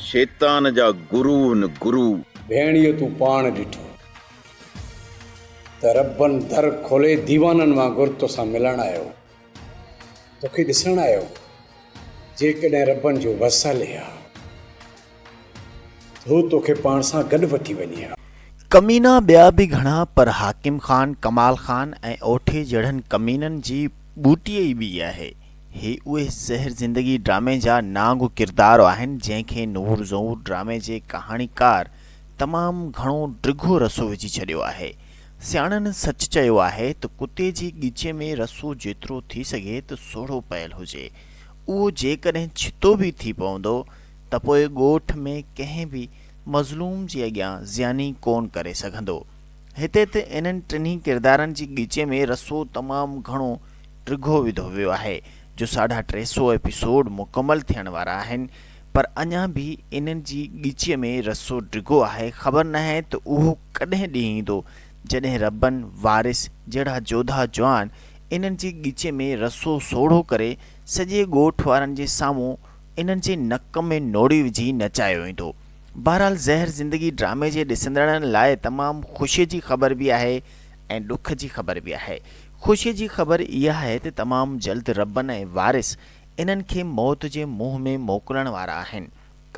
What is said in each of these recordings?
شيطان جا گرو هن گرو. ڀيڻ اهو تون پاڻ ڏٺو ته ربن در کولي ديوانن وانگر توسان ملڻ آيو، توکي ڏسڻ آيو. جيڪڏهن ربن جو وس هلي ها ته هو توکي پاڻ سان گڏ وٺي وڃي ها. ڪمينا ٻيا به گهڻا پر حاڪم خان، ڪمال خان ۽ اوٺي جهڙن ڪمينن جي ٻوٽي ئي ٻي آهي. هي اهي زهر زندگي ڊرامي جا نانگ ڪردار آهن جنهن کي نور زئور ڊرامي جي ڪهاڻيڪار تمام گهڻو ڊگهو رسو وجهي ڇڏيو آهي. سياڻن سچ چيو آهي ته ڪتي جي ڳچي ۾ رسو جيترو ٿي سگهي ته سوڙهو پيل هجي اهو جيڪڏهن ڇتو به ٿي پوندو ته پوء ڳوٺ ۾ ڪنهن به مظلوم جي اڳيان زياني ڪون ڪري سگهندو. هتي ته انهن ٽنهي ڪردارن جي ڳچي ۾ رسو تمام گهڻو ڊگهو وڌو ويو آهي جو ساڍا 300 ايپيسوڊ مڪمل ٿيڻ وارا آهن پر اڃا به انهن جي ڳچيء ۾ رسو ڊگهو آهي خبر ناهي ته اهو ڪڏهن ڏينهن ايندو جڏهن ربن وارث جهڙا جوڌا جوان انهن جي ڳچيء ۾ رسو سوڙهو ڪري سڄي ڳوٺ وارن جي سامهون انهن جي نڪ ۾ نوڙي وجهي نچايو ويندو. بهرحال زهر زندگي ڊرامي جي ڏسندڙن لاء تمام خوشي جي خبر به آهي ۽ ڏک جي خبر به آهي. خوشي جي خبر اها آهي ته تمام جلد ربن ۽ وارث انهن کي موت جي منهن ۾ موڪلڻ وارا آهن.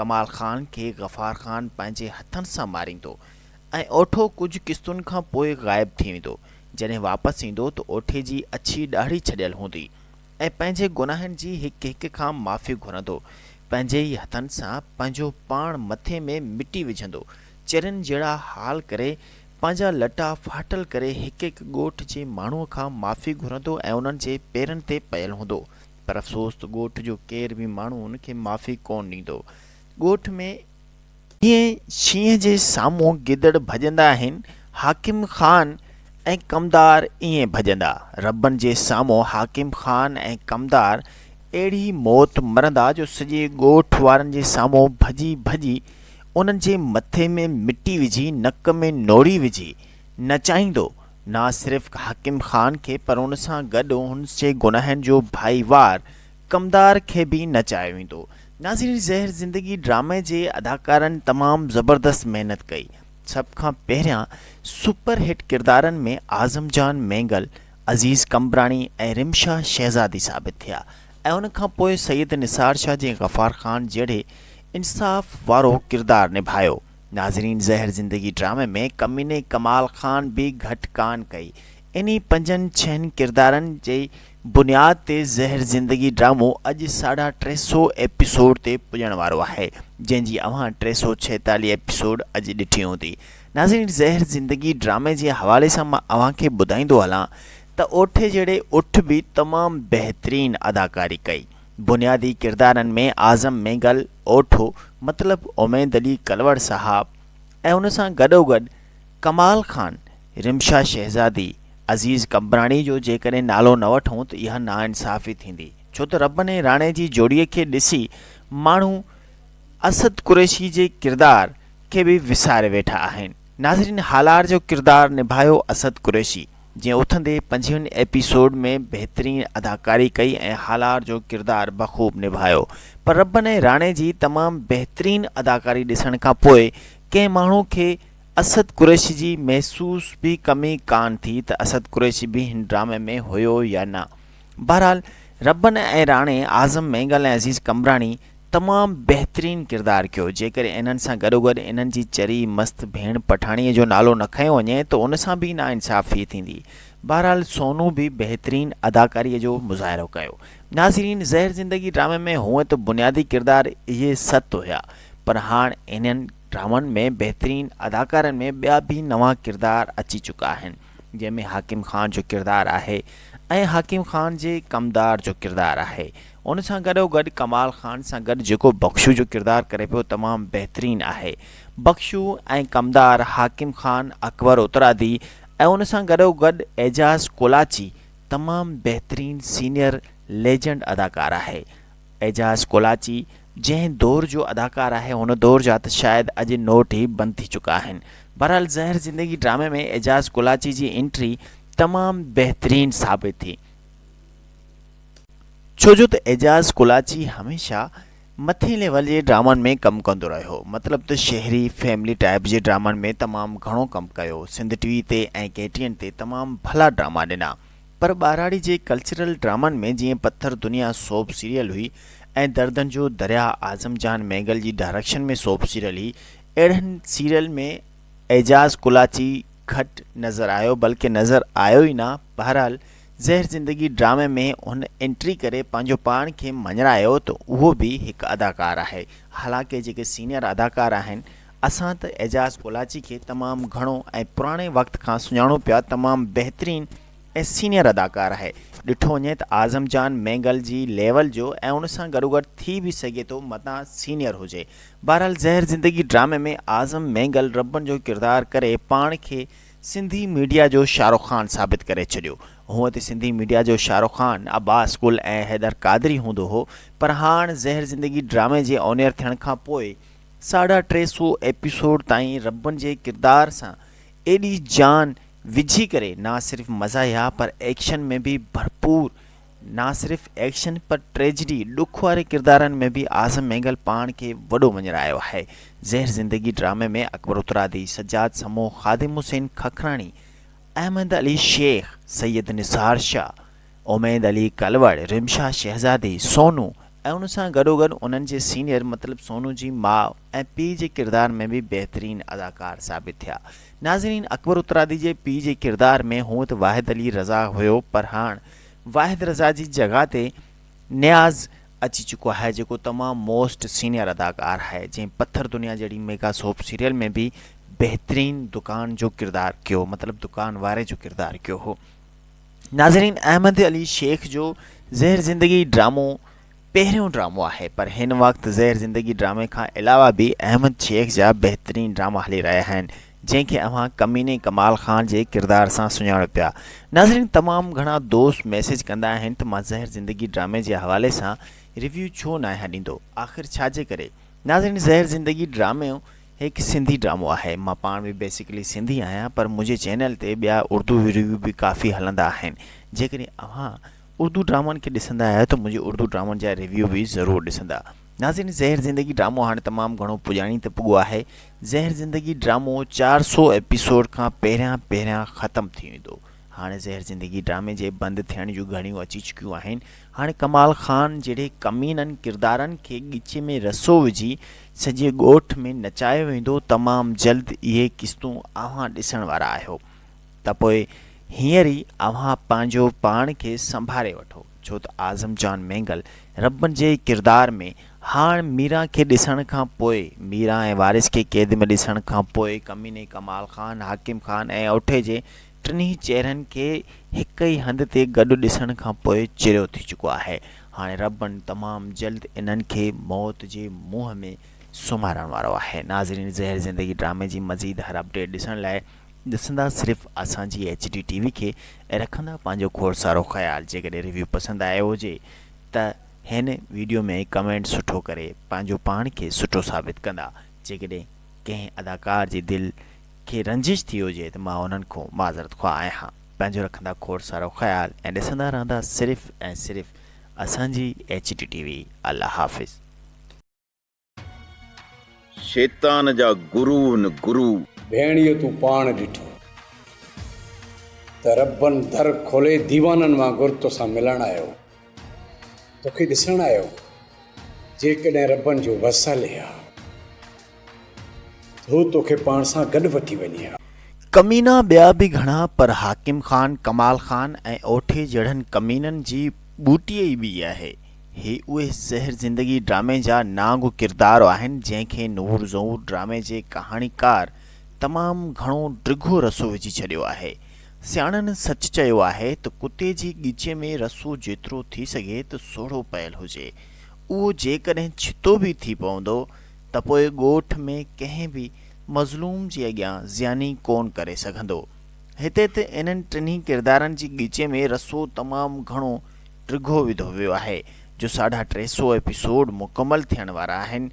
ڪمال خان کي غفار خان پنهنجي هٿن سان ماريندو ۽ اوٺو ڪجهه قسطن کان پوء غائب ٿي ويندو. جڏهن واپس ايندو ته اوٺي جي اڇي ڏاڙهي ڇڏيل هوندي. ۽ پنهنجي گناهن جي هڪ هڪ کان معافي گهرندو، پنهنجي ئي هٿن سان پنهنجو پاڻ مٿي ۾ مٽي وجهندو، چرين جهڙا حال ڪري، پنهنجا لٽا ڦاٽل ڪري هڪ هڪ ڳوٺ جي ماڻهوء کان معافي گهرندو ۽ انهن جي پيرن تي پيل هوندو، پر افسوس ته ڳوٺ جو ڪير به ماڻهو ان کي معافي ڪونه ڏيندو. ڳوٺ ۾. جيئن شينهن جي سامهون گدڙ ڀڄندا آهن، حاڪم خان ۽ ڪمدار ائين ڀڄندا. ربن جي سامهون حاڪم خان ۽ ڪمدار اهڙي موت مرندا جو سڄي ڳوٺ وارن جي سامهون ڀڄي ڀڄي انهن جي مٿي ۾ مٽي وجهي نڪ ۾ نوڙي وجهي نچائيندو. نه صرف حاڪم خان کي پر ان سان گڏ هن جي گناهن جو ڀائيوار ڪمدار کي به نچايو ويندو. ناظرين زهر زندگي ڊرامي جي اداڪارن تمام زبردست محنت ڪئي. سڀ کان پهريان سپر هٽ ڪردارن ۾ اعظم جان مينگل، عزيز قمبراڻي ۽ رمشا شهزادي ثابت ٿيا ۽ ان کان پوء سيد نثار شاهه جي غفار خان جهڙي انصاف وارو ڪردار نڀايو. ناظرين زهر زندگي ڊرامي ۾ ڪميني ڪمال خان به گهٽ ڪانه ڪئي. انهي پنجن ڇهن ڪردارن جي بنياد تي زهر زندگي ڊرامو اڄ ساڍا 300 ايپيسوڊ تي پڄڻ وارو آهي جنهن جي اوهان 346 ايپيسوڊ اڄ ڏٺي هوندي. ناظرين زهر زندگي ڊرامي جي حوالي سان مان اوهان کي ٻڌائيندو هلان ته اوٺي جهڙي اٺ به تمام بهترين اداڪاري ڪئي. بنيادي ڪردارن ۾ اعظم مينگل، اوٺو مطلب اميد علي ڪلوڙ صاحب ۽ ان سان گڏوگڏ ڪمال خان، رمشا شهزادي، عزيز قمبراڻي جو جيڪڏهن نالو نه وٺون ته اها ناانصافي ٿيندي، ڇو ته ربن ۽ راڻي جي جوڙي کي ڏسي ماڻهو اسد قريشي جي ڪردار کي به وساري ويٺا آهن. ناظرين هالار جو ڪردار نڀايو اسد قريشي جنهن اٿندي پنجويهن ايپيسوڊ ۾ بهترين اداڪاري ڪئي ۽ هالار جو ڪردار بخوب نڀايو پر ربن ۽ راڻي جي تمام بهترين اداڪاري ڏسڻ کان پوء ڪنهن ماڻهو کي اسد قريشي جي محسوس به ڪمي ڪانه ٿي ته اسد قريشي به هن ڊرامي ۾ هيو يا نه. بهرحال ربن ۽ راڻي اعظم مينگل ۽ عزيز قمبراڻي تمام بهترين ڪردار ڪيو جيڪڏهن انهن سان گڏوگڏ انهن جي چري مست ڀيڻ پٺاڻي جو نالو نه کنيو وڃي ته ان سان به ناانصافي ٿيندي. بهرحال سونو به بهترين اداڪاري جو مظاهرو ڪيو. ناظرين زهر زندگي ڊرامي ۾ هونئن ته بنيادي ڪردار اهي ست هيا پر هاڻ انهن ڊرامن ۾ بهترين اداڪارن ۾ ٻيا به نوان ڪردار اچي چڪا آهن جنهن ۾ حاڪم خان جو ڪردار آهي ۽ حاڪم خان جي ڪمدار جو ڪردار آهي ان سان گڏو گڏ ڪمال خان سان گڏ جيڪو بخشو جو ڪردار ڪري پيو تمام بهترين آهي بخشو ۽ ڪمدار حاڪم خان اڪبر اترادي ۽ ان سان گڏو گڏ اعجاز ڪولاچي تمام بهترين سينئر ليجنڊ اداڪار آهي اعجاز ڪولاچي جنهن دور جو اداڪار آهي ان دور جا ته شايد اڄ نوٽ ئي بند ٿي چڪا آهن. بهرحال زهر زندگي ڊرامي ۾ اعجاز ڪولاچي جي انٽري تمام بهترين ثابت ٿي. ڇو جو ته اعجاز ڪولاچي هميشه مٿين ليول جي ڊرامن ۾ ڪم ڪندو رهيو. مطلب ته شهري، فيملي ٽائيپ جي ڊرامن ۾ تمام گهڻو ڪم ڪيو. سنڌ ٽي وي تي ۽ ڪي ٽي اين تي تمام ڀلا ڊراما ڏنا. پر ٻهراڙي جي ڪلچرل ڊرامن ۾ جيئن پٿر دنيا سوپ سيريل هئي ۽ دردن جو درياهه اعظم جان مينگل جي ڊائريڪشن ۾ سوپ سيريل هئي اهڙن سيريل ۾ اعجاز ڪلاچي گهٽ نظر آيو بلڪه نظر آيو ئي نه بهرحال زهر زندگي ڊرامي ۾ هن انٽري ڪري پنهنجو پاڻ کي مڃرايو ته اهو به هڪ اداڪار آهي حالانڪه جيڪي سينيئر اداڪار آهن اسان ته اعجاز ڪولاچي کي تمام گهڻو ۽ پراڻي وقت کان سڃاڻون پيا تمام بهترين ۽ سينيئر اداڪار آهي ڏٺو وڃي ته اعظم جان مينگل جي ليول جو ۽ ان سان گڏوگڏ ٿي به سگهي ٿو متان سينيئر هجي بهرحال زهر زندگي ڊرامي ۾ اعظم مينگل ربن جو ڪردار ڪري پاڻ کي سنڌي ميڊيا جو شاهه رخ خان ثابت ڪري ڇڏيو. هونء ته سنڌي ميڊيا جو شاهه رخ خان عباس گل ۽ حيدر قادري هوندو هو پر هاڻ زهر زندگي ڊرامي جي آنيئر ٿيڻ کان پوء ساڍا 300 ايپيسوڊ تائين ربن جي ڪردار سان ايڏي جان وجهي ڪري نه صرف مزاحيه پر ايڪشن ۾ به ڀرپور نه صرف ايڪشن پر ٽريجڊي، ڏک واري ڪردارن ۾ به اعظم مينگل پاڻ کي وڏو مڃرايو آهي. زهر زندگي ڊرامي ۾ اڪبر اترادي، سجاد سمون، خادم حسين ککراڻي، احمد علي شيخ، سيد نثار شاهه، اميد علي ڪلوڙ، رمشا شهزادي، سونو ۽ ان سان گڏوگڏ انهن جي سينيئر مطلب سونو جي ماء ۽ پيء جي ڪردار ۾ به بهترين اداڪار ثابت ٿيا. ناظرين اڪبر اترادي جي پيء جي ڪردار ۾ هونء ته واحد علي رضا هيو پر هاڻ واحد رضا جي جڳهه تي نياز اچي چڪو آهي جيڪو تمام موسٽ سينيئر اداڪار آهي جنهن پٿر دنيا جهڙي ميگا سوپ سيريل ۾ به بهترين دڪان جو ڪردار ڪيو مطلب دڪان واري جو ڪردار ڪيو هو. ناظرين احمد علي شيخ جو زهر زندگي ڊرامو پهريون ڊرامو آهي پر هن وقت زهر زندگي ڊرامي کان علاوه به احمد شيخ جا بهترين ڊراما هلي رهيا آهن جنهن کي اوهان ڪميني ڪمال خان جي ڪردار سان سڃاڻو پيا. ناظرين تمام گهڻا دوست ميسيج ڪندا آهن ته مان زهر زندگي ڊرامي جي حوالي سان ريويو ڇو ناهيان ڏيندو آخر ڇا جي ڪري؟ ناظرين زهر زندگي ڊرامو هڪ سنڌي ڊرامو آهي مان پاڻ به بيسيڪلي سنڌي آهيان پر منهنجي چينل تي ٻيا اردو ريويو به ڪافي هلندا آهن جيڪڏهن اوهان اردو ڊرامن کي ڏسندا آهيو ته منهنجي اردو ڊرامن جا ريويو به ضرور ڏسندا. ناظرين زهر زندگي ڊرامو هاڻي تمام گهڻو پڄاڻي تي پڳو آهي زهر زندگي ڊرامو 400 ايپيسوڊ کان پهريان پهريان ختم ٿي ويندو هاڻي زهر زندگي ڊرامي جي بند ٿيڻ جون گهڙيون اچي چڪيون آهن هاڻي ڪمال خان جهڙي ڪمينن ڪردارن کي ڳچي ۾ رسو وجهي سڄي ڳوٺ ۾ نچايو ويندو تمام جلد اهي قسطون اوهان ڏسڻ وارا آهيو ته پوء هينئر ئي اوهان پنهنجو پاڻ کي سنڀاري وٺو، ڇو ته اعظم جان مينگل ربن جي ڪردار ۾ هاڻ ميران کي ڏسڻ کان پوء، ميران ۽ وارث کي قيد ۾ ڏسڻ کان پوء ڪميني ڪمال خان، حاڪم خان ۽ اوٺي جي ٽنهي چهرن کي هڪ ئي هنڌ تي گڏ ڏسڻ کان پوء چريو ٿي چڪو آهي. هاڻي ربن تمام جلد انهن کي موت جي منهن ۾ سمهارڻ وارو آهي. ناظرين زهر زندگي ڊرامي جي مزيد هر اپڊيٽ ڏسڻ لاء ڏسندا صرف اسان جي ايڇ ڊي ٽي وي کي ۽ رکندا پنهنجو کوڙ سارو خيال جيڪڏهن ريويو پسند آيو هجي ته هن ويڊيو ۾ ڪمينٽ سٺو ڪري پنهنجو پاڻ کي سٺو ثابت ڪندا جيڪڏهن ڪنهن اداڪار جي دل کي رنجش ٿي هجي ته مان انهن کان معذرت خواه آهيان پنهنجو رکندا کوڙ سارو خيال ۽ ڏسندا رهندا صرف ۽ صرف اسان جي ايڇ ڊي ٽي وي الله حافظ. شيطان جا گرو هن گرو. ڀيڻ اهو تون پاڻ ڏٺو ته ربن در کولي ديوانن وانگر توسان ملڻ آيو، توکي ڏسڻ آيو، جيڪڏهن ربن جو وس هلي ها ته هو توکي پاڻ سان گڏ وٺي وڃي ها. ڪمينا ٻيا به گهڻا پر حاڪم خان، ڪمال خان ۽ اوٺي جهڙن ڪمينن جي ٻوٽي ئي ٻي آهي. هي اهي زهر زندگي ڊرامي جا نانگ ڪردار آهن جنهن کي نور زئور ڊرامي جي ڪهاڻيڪار تمام گهڻو ڊگهو رسو وجهي ڇڏيو آهي. سياڻن سچ چيو آهي ته ڪتي جي ڳچي ۾ رسو جيترو ٿي سگهي ته سوڙهو پيل هجي اهو جيڪڏهن ڇتو به ٿي پوندو ته پوء ڳوٺ ۾ ڪنهن به مظلوم جي اڳيان زياني ڪون ڪري سگهندو. هتي ته انهن ٽنهي ڪردارن جي ڳچي ۾ رسو تمام گهڻو ڊگهو وڌو ويو آهي جو ساڍا 300 ايپيسوڊ مڪمل ٿيڻ وارا آهن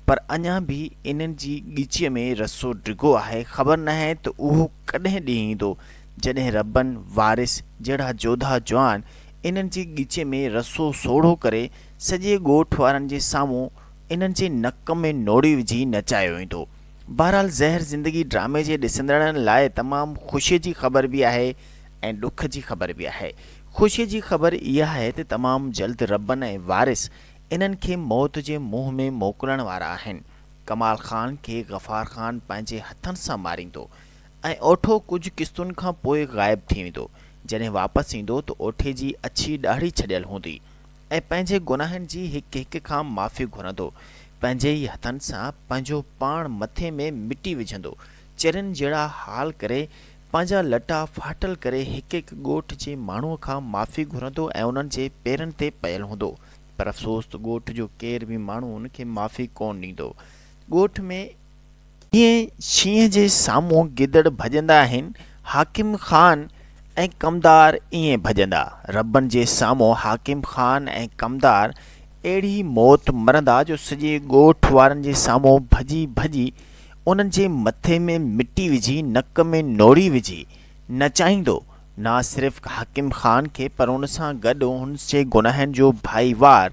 پر اڃا به انهن جي ڳچيء ۾ رسو ڊگهو آهي خبر ناهي ته اهو ڪڏهن ڏينهن ايندو جڏهن ربن وارث جهڙا جوڌا جوان انهن جي ڳچيء ۾ رسو سوڙهو ڪري سڄي ڳوٺ وارن جي سامهون انهن جي نڪ ۾ نوڙي وجهي نچايو ويندو. بهرحال زهر زندگي ڊرامي جي ڏسندڙن لاء تمام خوشي جي خبر به آهي ۽ ڏک جي خبر به آهي. خوشي جي خبر اها آهي ته تمام جلد ربن ۽ وارث انهن کي موت جي منهن ۾ موڪلڻ وارا آهن. ڪمال خان کي غفار خان پنهنجي هٿن سان ماريندو ۽ اوٺو ڪجهه قسطن کان پوء غائب ٿي ويندو. جڏهن واپس ايندو ته اوٺي جي اڇي ڏاڙهي ڇڏيل هوندي ۽ پنهنجي گناهن جي هڪ هڪ کان معافي گهرندو. پنهنجي ئي هٿن سان پنهنجو پاڻ مٿي ۾ مٽي وجهندو. چرين جهڙا حال ڪري پنهنجا لٽا ڦاٽل ڪري هڪ هڪ ڳوٺ جي ماڻهوء کان معافي گهرندو ۽ انهن جي پيرن تي پيل هوندو. پر افسوس ته ڳوٺ جو ڪير به ماڻهو ان کي معافي ڪونه ڏيندو. ڳوٺ ۾. جيئن شينهن جي سامهون گدڙ ڀڄندا آهن، حاڪم خان ۽ ڪمدار ائين ڀڄندا. ربن جي سامهون حاڪم خان ۽ ڪمدار اهڙي موت مرندا جو سڄي ڳوٺ وارن جي سامهون ڀڄي ڀڄي انهن جي مٿي ۾ مٽي وجهي نڪ ۾ نوڙي وجهي نچائيندو. نه صرف حاڪم خان کي پر ان سان گڏ هن جي گناهن جو ڀائيوار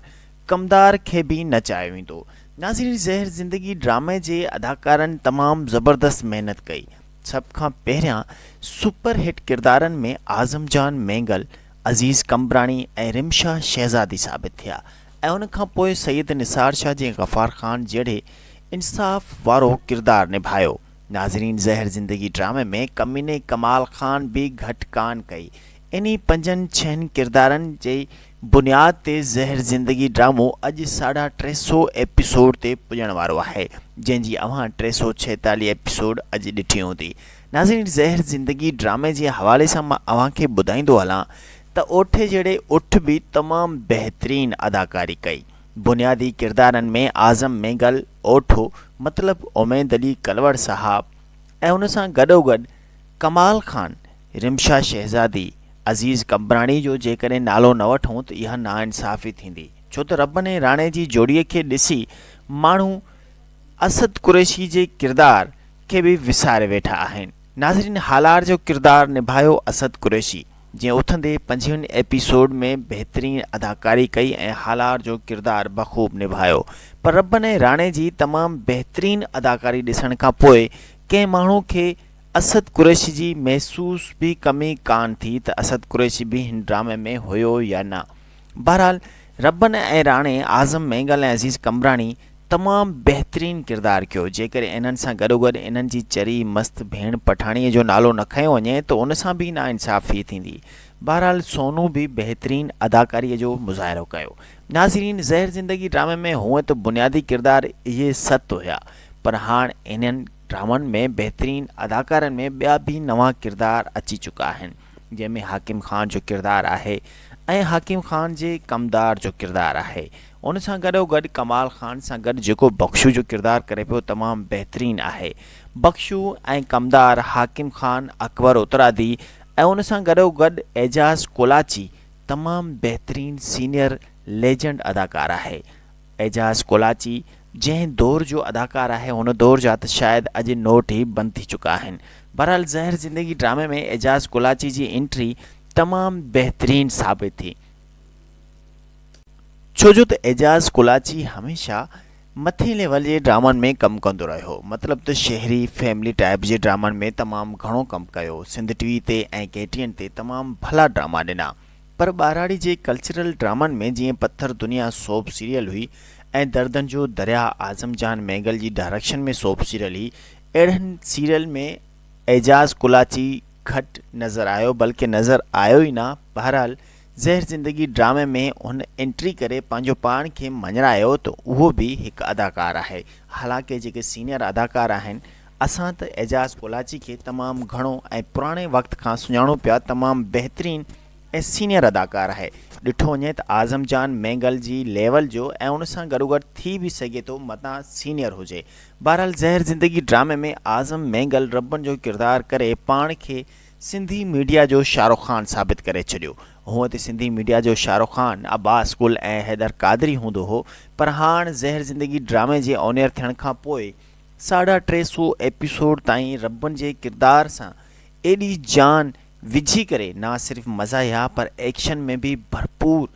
ڪمدار کي به نچايو ويندو. ناظرين زهر زندگي ڊرامي جي اداڪارن تمام زبردست محنت ڪئي. سڀ کان پهريان سپر هٽ ڪردارن ۾ اعظم جان مينگل، عزيز قمبراڻي ۽ رمشا شهزادي ثابت ٿيا ۽ ان کان پوء سيد نثار شاهه جي غفار خان جهڙي انصاف وارو ڪردار نڀايو. ناظرين زهر زندگي ڊرامي ۾ ڪميني ڪمال خان به گهٽ ڪان ڪئي. انهي پنجن ڇهن ڪردارن جي بنياد تي زهر زندگي ڊرامو اڄ ساڍا 300 ايپيسوڊ تي پڄڻ وارو آهي جنهن جي اوهان 346 ايپيسوڊ اڄ ڏٺي هوندي. ناظرين زهر زندگي ڊرامي جي حوالي سان مان اوهان کي ٻڌائيندو هلان ته اوٺي جهڙي اٺ به تمام بهترين اداڪاري ڪئي. بنيادي ڪردارن ۾ اعظم مينگل، اوٺو، مطلب اميد علي ڪلوڙ صاحب ۽ ان سان گڏوگڏ ڪمال خان، رمشا شهزادي، عزيز قمبراڻي جو جيڪڏهن نالو نه وٺون ته اها ناانصافي ٿيندي ڇو ته ربن ۽ راڻي جي جوڙي کي ڏسي ماڻهو اسد قريشي جي ڪردار کي به وساري ويٺا آهن. ناظرين هالار جو ڪردار نڀايو اسد قريشي جنهن اٿندي پنجويهن ايپيسوڊ ۾ بهترين اداڪاري ڪئي ۽ هالار جو ڪردار بخوب نڀايو پر ربن ۽ راڻي جي تمام بهترين اداڪاري ڏسڻ کان پوء ڪنهن ماڻهو کي اسد قريشي جي محسوس به ڪمي ڪانه ٿي ته اسد قريشي به هن ڊرامي ۾ هيو يا نه بهرحال ربن ۽ راڻي اعظم مينگل ۽ عزيز قمبراڻي تمام بهترين ڪردار ڪيو جيڪڏهن انهن سان گڏوگڏ انهن جي چري مست ڀيڻ پٺاڻيء جو نالو نه کنيو وڃي ته ان سان به ناانصافي ٿيندي بهرحال سونو به بهترين اداڪاريء جو مظاهرو ڪيو ناظرين زهر زندگي ڊرامي ۾ هونء ته بنيادي ڪردار اهي ست هيا پر هاڻ انهن ڊرامن ۾ بهترين اداڪارن ۾ ٻيا به نوان ڪردار اچي چڪا آهن جنهن ۾ حاڪم خان جو ڪردار آهي ۽ حاڪم خان جي ڪمدار جو ڪردار آهي ان سان گڏو گڏ ڪمال خان سان گڏ جيڪو بخشو جو ڪردار ڪري پيو تمام بهترين آهي. بخشو ۽ ڪمدار حاڪم خان، اڪبر اترادي ۽ ان سان گڏو گڏ اعجاز ڪولاچي تمام بهترين سينيئر ليجنڊ اداڪار آهي. اعجاز ڪولاچي جنهن دور جو اداڪار آهي ان دور جا ته شايد اڄ نوٽ ئي بند ٿي چڪا آهن. بهرحال زهر زندگي ڊرامي ۾ اعجاز ڪولاچي جي انٽري تمام بهترين ثابت ٿي. ڇو جو ته اعجاز ڪولاچي هميشه مٿين ليول جي ڊرامن ۾ ڪم ڪندو رهيو مطلب ته شهري فيملي ٽائپ جي ڊرامن ۾ تمام گهڻو ڪم ڪيو سنڌ ٽي وي تي ۽ ڪي ٽي اين تي تمام ڀلا ڊراما ڏنا پر ٻهراڙي جي ڪلچرل ڊرامن ۾ جيئن پٿر دنيا سوپ سيريل هئي ۽ دردن جو درياهه اعظم جان مينگل جي ڊائريڪشن ۾ سوپ سيريل هئي اهڙن سيريل ۾ اعجاز ڪولاچي گهٽ نظر آيو بلڪه نظر آيو ئي نه بهرحال زهر زندگي ڊرامي ۾ هن انٽري ڪري پنهنجو پاڻ کي مڃرايو ته اهو به هڪ اداڪار آهي حالانڪه جيڪي سينيئر اداڪار آهن اسان ته اعجاز ڪولاچي کي تمام گهڻو ۽ پراڻي وقت کان سڃاڻون پيا تمام بهترين ۽ سينيئر اداڪار آهي ڏٺو وڃي ته اعظم جان مينگل جي ليول جو ۽ ان سان گڏوگڏ ٿي به سگهي ٿو متان سينيئر هجي بهرحال زهر زندگي ڊرامي ۾ اعظم مينگل ربن جو ڪردار ڪري پاڻ کي سنڌي ميڊيا جو شاهه رخ خان ثابت ڪري ڇڏيو. هونء ته سنڌي ميڊيا جو شاهه رخ خان عباس گل ۽ حيدر قادري هوندو هو پر هاڻ زهر زندگي ڊرامي جي آنيئر ٿيڻ کان پوء ساڍا 300 ايپيسوڊ تائين ربن جي ڪردار سان ايڏي جان وجهي ڪري نه صرف مزاحيه پر ايڪشن ۾ به ڀرپور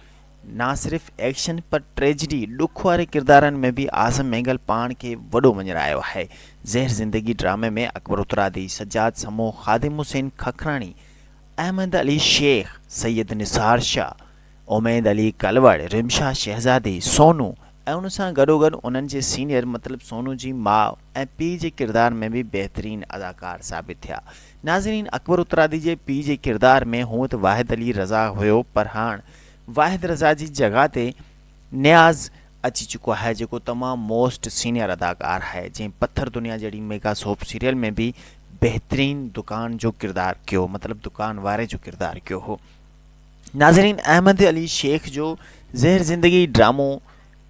نا صرف ايڪشن پر ٽريجڊي، ڏک واري ڪردارن ۾ به اعظم مينگل پاڻ کي وڏو مڃرايو آهي. زهر زندگي ڊرامي ۾ اڪبر اترادي، سجاد سمون، خادم حسين ککراڻي، احمد علي شيخ، سيد نثار شاهه، اميد علي ڪلوڙ، رمشا شهزادي، سونو ۽ ان سان گڏوگڏ انهن جي سينيئر مطلب سونو جي ماء ۽ پيء جي ڪردار ۾ به بهترين اداڪار ثابت ٿيا. ناظرين اڪبر اترادي جي پيء جي ڪردار ۾ هونء ته واحد علي رضا هيو پر هاڻ واحد رضا جي جڳهه تي نياز اچي چڪو آهي جيڪو تمام موسٽ سينيئر اداڪار آهي جنهن پٿر دنيا جهڙي ميگا سوپ سيريل ۾ به بهترين دڪان جو ڪردار ڪيو مطلب دڪان واري جو ڪردار ڪيو هو. ناظرين احمد علي شيخ جو زهر زندگي ڊرامو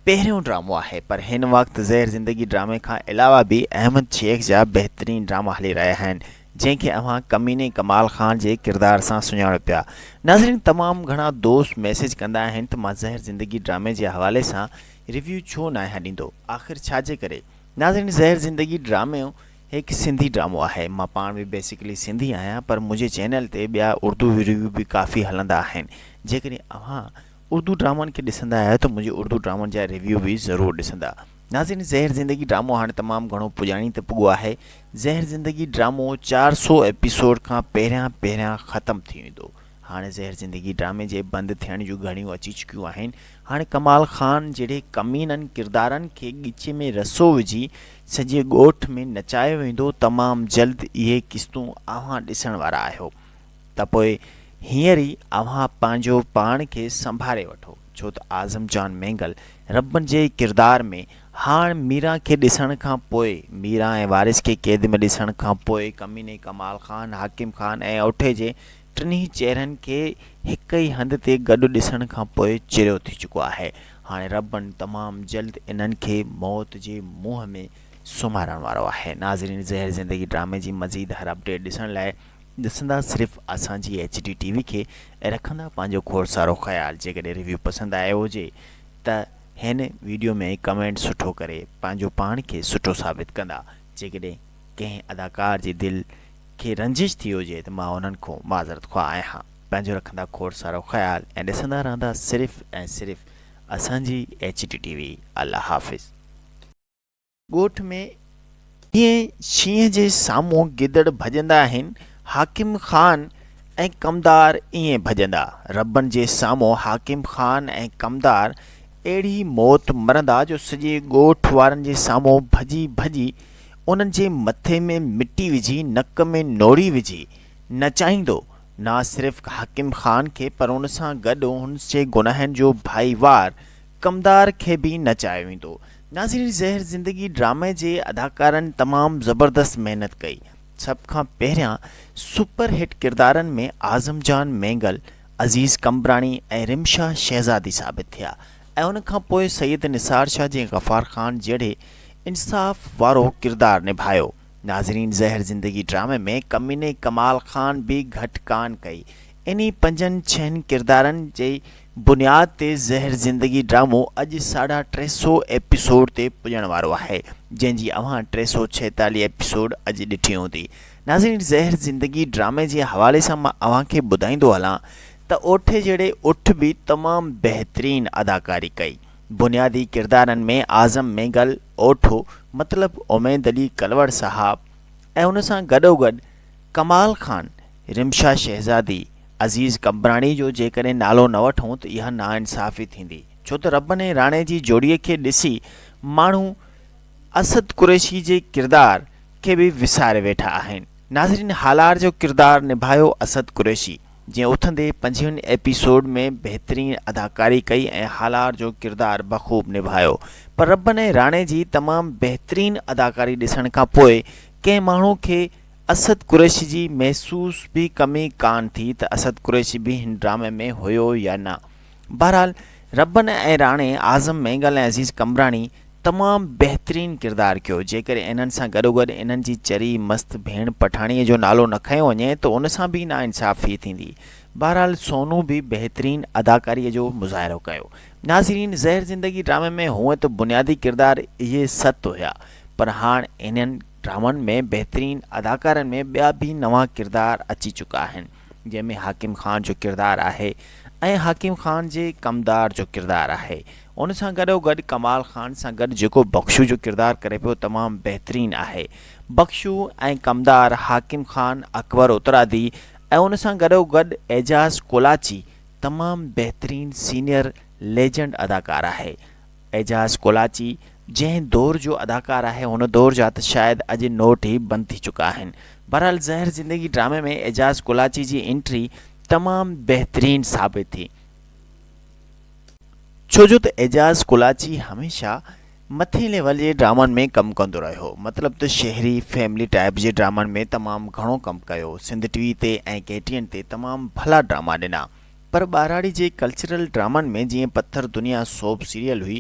پهريون ڊرامو آهي پر هن وقت زهر زندگي ڊرامي کان علاوه به احمد شيخ جا بهترين ڊراما هلي رهيا آهن جنهن کي اوهان ڪميني ڪمال خان جي ڪردار سان سڃاڻو پيا ناظرين تمام گهڻا دوست ميسيج ڪندا آهن ته مان زهر زندگي ڊرامي جي حوالي سان ريويو ڇو ناهيان ڏيندو آخر ڇا جي ڪري ناظرين زهر زندگي ڊرامو هڪ سنڌي ڊرامو آهي مان پاڻ به بيسيڪلي سنڌي آهيان پر منهنجي چينل تي ٻيا اردو ريويو به ڪافي هلندا آهن جيڪڏهن اوهان اردو ڊرامن کي ڏسندا آهيو ته منهنجي اردو ڊرامن جا ريويو به ضرور ڏسندا ناظرين زهر زندگي ڊرامو هاڻي تمام گهڻو پڄاڻي تي پڳو آهي زهر زندگي ڊرامو 400 ايپيسوڊ کان پهريان پهريان ختم ٿي ويندو هاڻي زهر زندگي ڊرامي جي بند ٿيڻ جون گهڙيون اچي چڪيون آهن. هاڻي ڪمال خان جهڙي ڪمينن ڪردارن کي ڳچي ۾ رسو وجهي سڄي ڳوٺ ۾ نچايو ويندو. تمام جلد اهي قسطون اوهان ڏسڻ وارا آهيو ته پوء هينئر ئي اوهان پنهنجو پاڻ کي سنڀاري وٺو ڇو ته اعظم جان مينگل ربن جي ڪردار ۾ هاڻ ميران کي ڏسڻ کان پوء ميران ۽ وارث کي قيد ۾ ڏسڻ کان پوء ڪميني ڪمال خان، حاڪم خان ۽ اوٺي جي ٽنهي چهرن کي هڪ ئي هنڌ تي گڏ ڏسڻ کان پوء چريو ٿي چڪو آهي. هاڻي ربن تمام جلد انهن کي موت جي منهن ۾ سمهارڻ وارو آهي. ناظرين زهر زندگي ڊرامي جي مزيد هر اپڊيٽ ڏسڻ لاء ڏسندا صرف اسان جي ايڇ ڊي ٽي وي کي ۽ رکندا پنهنجو کوڙ سارو خيال جيڪڏهن ريويو پسند آيو هجي ته هن ويڊيو ۾ ڪمينٽ سٺو ڪري پنهنجو پاڻ کي سٺو ثابت ڪندا جيڪڏهن ڪنهن اداڪار جي دل کي رنجش ٿي هجي ته مان انهن کان معذرت خواه آهيان. پنهنجو رکندا کوڙ سارو خيال ۽ ڏسندا رهندا صرف ۽ صرف اسان جي ايڇ ڊي ٽي وي. الله حافظ. ڳوٺ ۾ جيئن شينهن جي سامهون گدڙ ڀڄندا آهن، حاڪم خان ۽ ڪمدار ائين ڀڄندا. ربن جي سامهون حاڪم خان ۽ ڪمدار اهڙي موت مرندا جو سڄي ڳوٺ وارن جي سامهون ڀڄي ڀڄي انهن جي مٿي ۾ مٽي وجهي نڪ ۾ نوڙي وجهي نچائيندو، نه صرف حاڪم خان کي پر ان سان گڏ هن جي گناهن جو ڀائيوار ڪمدار کي به نچايو ويندو. ناظرين زهر زندگي ڊرامي جي اداڪارن تمام زبردست محنت ڪئي. سڀ کان پهريان سپر هٽ ڪردارن ۾ اعظم جان مينگل، عزيز قمبراڻي ۽ رمشا شهزادي ثابت ٿيا ۽ ان کان پوء سيد نثار شاهه جي غفار خان جهڙي انصاف وارو ڪردار نڀايو. ناظرين زهر زندگي ڊرامي ۾ ڪميني ڪمال خان به گهٽ ڪان ڪئي. انهي پنجن ڇهن ڪردارن جي بنياد تي زهر زندگي ڊرامو اڄ ساڍا 300 ايپيسوڊ تي پڄڻ وارو آهي جنهن جي اوهان 346 ايپيسوڊ اڄ ڏٺي هوندي. ناظرين زهر زندگي ڊرامي جي حوالي سان مان اوهان کي ٻڌائيندو هلان ته اوٺي جهڙي اٺ به تمام بهترين اداڪاري ڪئي. بنيادي ڪردارن ۾ اعظم مينگل، اوٺو، مطلب اميد علي ڪلوڙ صاحب ۽ ان سان گڏوگڏ ڪمال خان، رمشا شهزادي، عزيز قمبراڻي جو جيڪڏهن نالو نه وٺون ته اها ناانصافي ٿيندي ڇو ته ربن ۽ راڻي جي جوڙي کي ڏسي ماڻهو اسد قريشي جي ڪردار کي به وساري ويٺا آهن. ناظرين هالار جو ڪردار نڀايو اسد قريشي. جنهن اٿندي پنجويهن ايپيسوڊ ۾ بهترين اداڪاري ڪئي ۽ هالار جو ڪردار بخوب نڀايو پر ربن ۽ راڻي جي تمام بهترين اداڪاري ڏسڻ کان پوء ڪنهن ماڻهو کي اسد قريشي جي محسوس به ڪمي ڪانه ٿي ته اسد قريشي به هن ڊرامي ۾ هيو يا نه بهرحال ربن ۽ راڻي اعظم مينگل ۽ عزيز قمبراڻي تمام بهترين ڪردار ڪيو جيڪڏهن انهن سان گڏوگڏ انهن جي چري مست ڀيڻ پٺاڻيء جو نالو نه کنيو وڃي ته ان سان به ناانصافي ٿيندي بهرحال سونو به بهترين اداڪاريء جو مظاهرو ڪيو ناظرين زهر زندگي ڊرامي ۾ هونء ته بنيادي ڪردار اهي ست هيا پر هاڻ انهن ڊرامن ۾ بهترين اداڪارن ۾ ٻيا به نوان ڪردار اچي چڪا آهن. جنهن ۾ حاڪم خان جو ڪردار آهي ۽ حاڪم خان جي ڪمدار جو ڪردار آهي ان سان گڏو گڏ ڪمال خان سان گڏ جيڪو بخشو جو ڪردار ڪري پيو تمام بهترين آهي بخشو ۽ ڪمدار حاڪم خان اڪبر اترادي ۽ ان سان گڏو گڏ اعجاز ڪولاچي تمام بهترين سينئر ليجنڊ اداڪار آهي اعجاز ڪولاچي جنهن دور جو اداڪار آهي ان دور جا ته شايد اڄ نوٽ ئي بند ٿي چڪا آهن. بهرحال زهر زندگي ڊرامي ۾ اعجاز ڪولاچي جي انٽري تمام بهترين ثابت ٿي. ڇو جو ته اعجاز ڪولاچي هميشه مٿين ليول جي ڊرامن ۾ ڪم ڪندو رهيو مطلب ته شهري فيملي ٽائپ جي ڊرامن ۾ تمام گهڻو ڪم ڪيو سنڌ ٽي وي تي ۽ ڪي ٽي اين تي تمام ڀلا ڊراما ڏنا. پر ٻهراڙي جي ڪلچرل ڊرامن ۾ جيئن پٿر دنيا سوپ سيريل هئي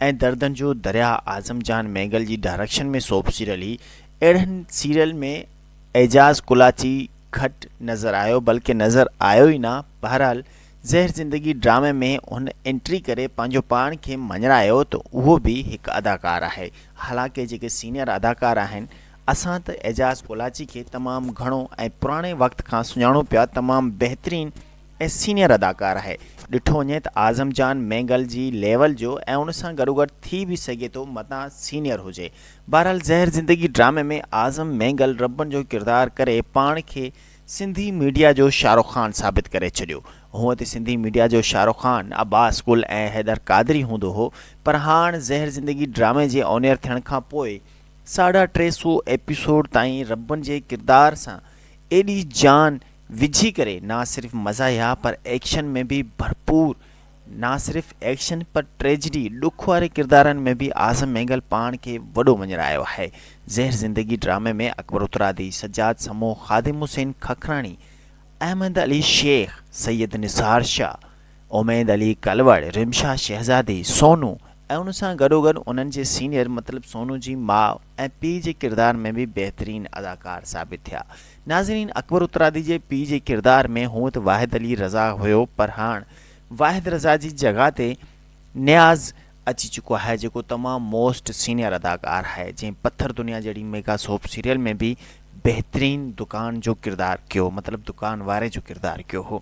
۽ دردن جو درياهه اعظم جان مينگل جي ڊائريڪشن ۾ سوپ سيريل هئي اهڙن سيريل ۾ اعجاز ڪلاچي گهٽ نظر آيو بلڪه نظر آيو ئي نه بهرحال زهر زندگي ڊرامي ۾ هن انٽري ڪري پنهنجو پاڻ کي مڃرايو ته اهو به هڪ اداڪار آهي حالانڪه جيڪي سينيئر اداڪار آهن اسان ته اعجاز ڪولاچي کي تمام گهڻو ۽ پراڻي وقت کان سڃاڻون پيا تمام بهترين ۽ سينيئر اداڪار آهي ڏٺو وڃي ته اعظم جان مينگل جي ليول جو ۽ ان سان گڏوگڏ ٿي به سگهي ٿو متان سينيئر هجي بهرحال زهر زندگي ڊرامي ۾ اعظم مينگل ربن جو ڪردار ڪري پاڻ کي سنڌي ميڊيا جو شاهه رخ خان ثابت ڪري ڇڏيو هونء ته سنڌي ميڊيا جو شاهه رخ خان عباس گل ۽ حيدر قادري هوندو هو پر هاڻ زهر زندگي ڊرامي جي آنيئر ٿيڻ کان پوء ساڍا 300 ايپيسوڊ تائين ربن جي ڪردار سان ايڏي جان وجهي ڪري نا صرف مزاحيه پر ايڪشن ۾ به ڀرپور نا صرف ايڪشن پر ٽريجڊي ڏک واري ڪردارن ۾ به اعظم مينگل پاڻ کي وڏو مڃرايو آهي زهر زندگي ڊرامي ۾ اڪبر اترادي، سجاد سمون، خادم حسين ککراڻي، احمد علي شيخ، سيد نثار شاهه، اميد علي ڪلوڙ، رمشا شهزادي، سونو ۽ ان سان گڏوگڏ انهن جي سينيئر مطلب سونو جي ماء ۽ پيء جي ڪردار ۾ به بهترين اداڪار ثابت ٿيا. ناظرين اڪبر اترادي جي پيء جي ڪردار ۾ هونء ته واحد علي رضا هيو پر هاڻ واحد رضا جي جڳهه تي نياز اچي چڪو آهي جيڪو تمام موسٽ سينيئر اداڪار آهي جنهن پٿر دنيا جهڙي ميگا سوپ سيريل ۾ به بهترين دڪان جو ڪردار ڪيو مطلب دڪان واري جو ڪردار ڪيو هو.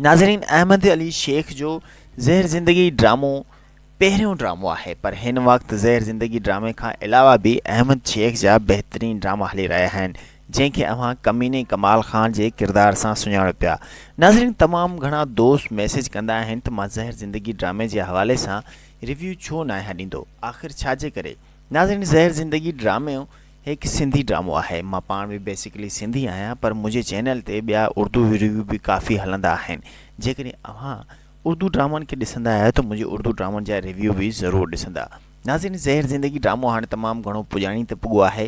ناظرين احمد علي شيخ جو زهر زندگي ڊرامو پهريون ڊرامو آهي پر هن وقت زهر زندگي ڊرامي کان علاوه به احمد شيخ جا بهترين ڊراما هلي رهيا آهن جنهن کي اوهان ڪميني ڪمال خان جي ڪردار سان سڃاڻو پيا ناظرين تمام گهڻا دوست ميسيج ڪندا آهن ته مان زهر زندگي ڊرامي جي حوالي سان ريويو ڇو ناهيان ڏيندو آخر ڇا جي ڪري ناظرين زهر زندگي ڊرامو هڪ سنڌي ڊرامو آهي مان پاڻ به بيسيڪلي سنڌي آهيان پر منهنجي چينل تي ٻيا اردو ريويو به ڪافي هلندا آهن جيڪڏهن اوهان اردو ڊرامن کي ڏسندا آهيو ته منهنجي اردو ڊرامن جا ريويو به ضرور ڏسندا ناظرين زهر زندگي ڊرامو هاڻي تمام گهڻو پڄاڻي تي پڳو آهي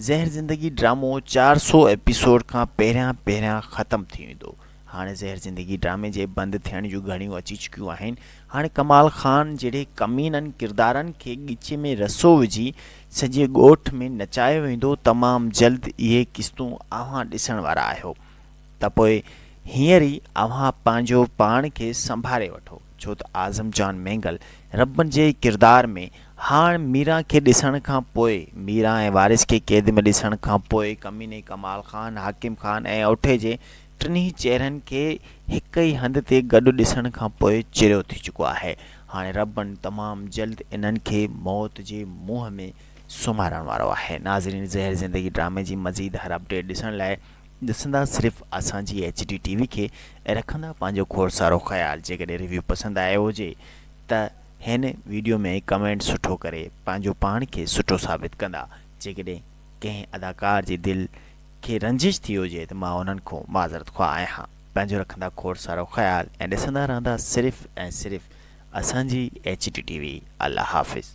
زهر زندگي ڊرامو 400 ايپيسوڊ کان پهريان پهريان ختم ٿي ويندو هاڻي زهر زندگي ڊرامي جي بند ٿيڻ جون گهڙيون اچي چڪيون آهن. هاڻي ڪمال خان جهڙي ڪمينن ڪردارن کي ڳچي ۾ رسو وجهي سڄي ڳوٺ ۾ نچايو ويندو. تمام جلد اهي قسطون اوهان ڏسڻ وارا آهيو ته پوء هينئر ئي اوهان پنهنجو پاڻ کي سنڀاري وٺو ڇو ته اعظم جان مينگل ربن جي ڪردار ۾ هاڻ ميران کي ڏسڻ کان پوء ميران ۽ وارث کي قيد ۾ ڏسڻ کان پوء ڪميني ڪمال خان، حاڪم خان ۽ اوٺي جي ٽنهي چهرن کي هڪ ئي هنڌ تي گڏ ڏسڻ کان پوء چريو ٿي چڪو آهي. هاڻي ربن تمام جلد انهن کي موت جي منهن ۾ سمهارڻ وارو آهي. ناظرين زهر زندگي ڊرامي جي مزيد هر اپڊيٽ ڏسڻ لاء ڏسندا صرف اسان جي ايڇ ڊي ٽي وي کي ۽ رکندا پنهنجو کوڙ سارو خيال جيڪڏهن ريويو پسند آيو هجي ته هن ويڊيو ۾ ڪمينٽ سٺو ڪري پنهنجو پاڻ کي سٺو ثابت ڪندا جيڪڏهن ڪنهن اداڪار جي دل کي رنجش ٿي هجي ته مان انهن کان معذرت خواهه آهيان. پنهنجو رکندا کوڙ سارو خيال ۽ ڏسندا رهندا صرف ۽ صرف اسان جي ايڇ ڊي ٽي وي. الله حافظ.